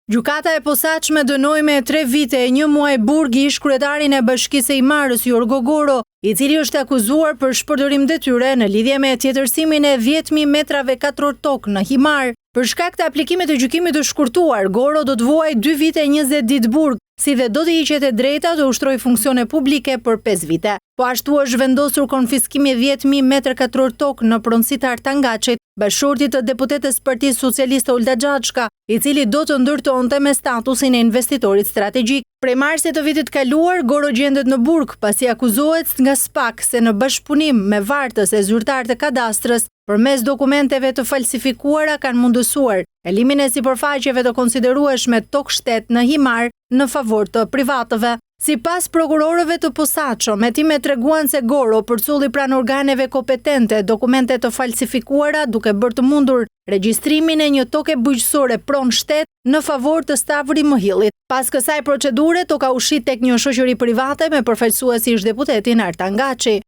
Gjykata e Posaçme dënoi me tre vite e një muaj burg ish-kryetarin e Bashkisë së Himarës, Jorgo Goro, i cili është akuzuar për shpërdorim detyre në lidhje me tjetërsimin e 10.000 metrave katror tokë në Himarë. Për shkak të aplikimit të gjykimit të shkurtuar, Goro do të vuajë 2 vite e 20 ditë burg, si dhe do t'i hiqet e drejta të ushtrojë funksione publike për 5 vite. Po ashtu është vendosur konfiskimi i 10.000 metër katror tokë në pronësi të Artan Gaçit, bashkëshortit të deputetes së Partisë Socialiste Olta Xhaçka, i cili do të ndërtonte me statusin e investitorit strategjik. Prej marsit të vitit të kaluar, Goro gjendet në burg, pasi akuzohet nga SPAK se në bashkëpunim me vartës e zyrtarë të kadastrës, përmes dokumenteve të falsifikuara kanë mundësuar kalimin e sipërfaqeve të konsiderueshme tokë shtet në Himarë në favor të privatëve. Sipas prokurorëve të posaçëm, hetimet treguan se Goro përcolli pranë organeve kompetente dokumente të falsifikuara duke bërë të mundur regjistrimin e një toke bujqësore pronë shtet në favor të Stavri Mëhillit. Pas kësaj procedure, toka u shit tek një shoqëri private me përfaqësues ish-deputetin Artan Gaçi.